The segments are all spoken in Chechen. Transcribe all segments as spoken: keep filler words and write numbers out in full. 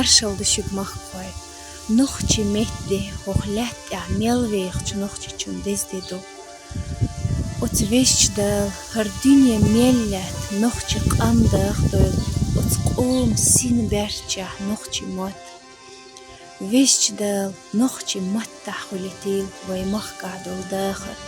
Маршалла да шуга, махкахой. Нохчий меттан де хӀокху лаьтта тӀехь мел вехачу нохчичун деза де ду. Оцу Везачу Дала хӀара дуьне мел лаьтта нохчийн къам дахдойла, оцу къоман син баьрччехь нохчийн мотт. Везачу Дала нохчийн маттахь хуьлийтийла вайн махкахь долу дахар.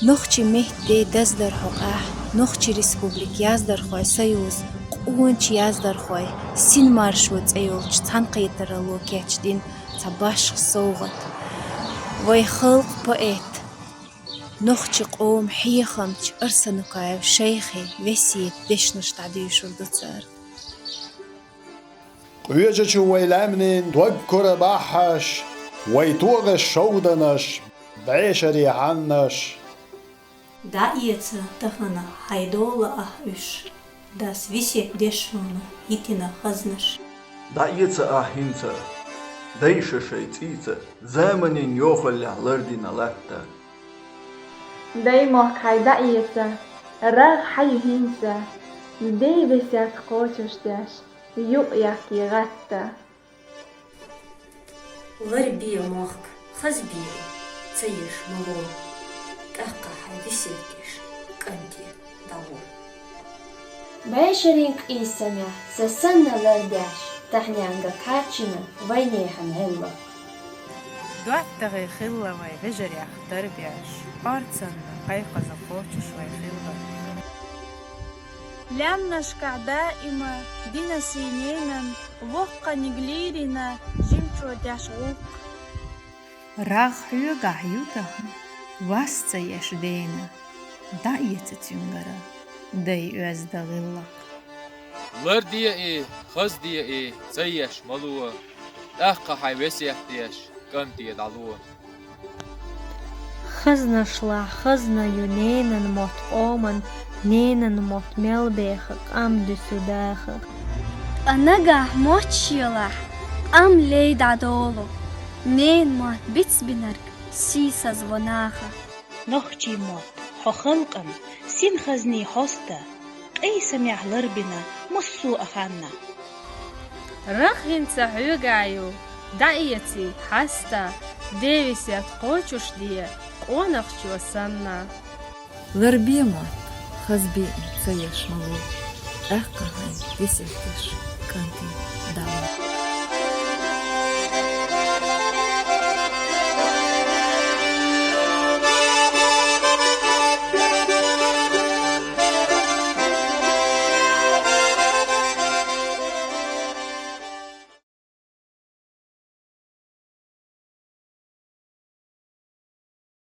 Нохчий меттан де даздар хьокъехь, Нохчийн Республикин яздархойн союзан къоначу яздархойн «Син маршо» цӀе йолчу цхьаьнакхетаралло кечдина цхьа башха совгӀат. Вайн халкъан поэт, нохчийн къоман хьехамча Арсанукаев Шайхин весетан дешнаш дӀадуьйшур ду цара. Къоьжачу вайн лаьмнийн дог кура баххьаш, вайн тогӀеш шовданаш, бӀешерийн хьаннаш. ДӀаэца тахана хьайн дола ахь уьш, дас весет деш хьуна йитина хазнаш. ДӀаэца ахь хӀинца, дайша шайн цӀийца, заманийн йохаллехь лардина латта. Даймохк хьайн дӀаэца, рагӀ хьан ю хӀинца, ден весет кхочушдеш, юкъ яккхий гӀатта. Ларбе мохк, хазбе, ца еш ма ло, тӀаккха хьайн весет деш, кӀанте дӀало. БӀешерийн къийсамехь са санна лардеш, таханенга кхаччина вайнехан гӀиллакх. ДоттагӀий хилла вай вежарех тарбеш, орцанна кхайкхаза кхочуш вай хилла. Лаьмнашкахь даима дина сий ненан, воккханиг лийрина жимчо деш гӀуллакх. РагӀ хьоьгахь ю тахана, вас ца еш дена, дӀаэца цуьнгара дай оьзда гӀиллакх. Ларде и, хазде и, ца еш ма ло, тӀаккха хьайн весет деш, кӀанте дӀало. Хазнашлахь хазна ю ненан мотт къоман, ненан мотт мел беха, къам дуьсу даха. Ткъа нагахь мотт шелахь, къам лей дӀадолу, ненан мотт бицбинарг сийсазво наха. Нохчийн мотт, хьо халкъан син хазний хьоста, къийсамехь ларбина массо а ханна. РагӀ хӀинца хьоьгахь ю, дӀаэций, хьаста, ден весет кхочушде, къонахчо санна. Ларбе мотт, хазбе и, ца еш ма ло, тӀаккха хьайн весет деш, кӀанте дӀало.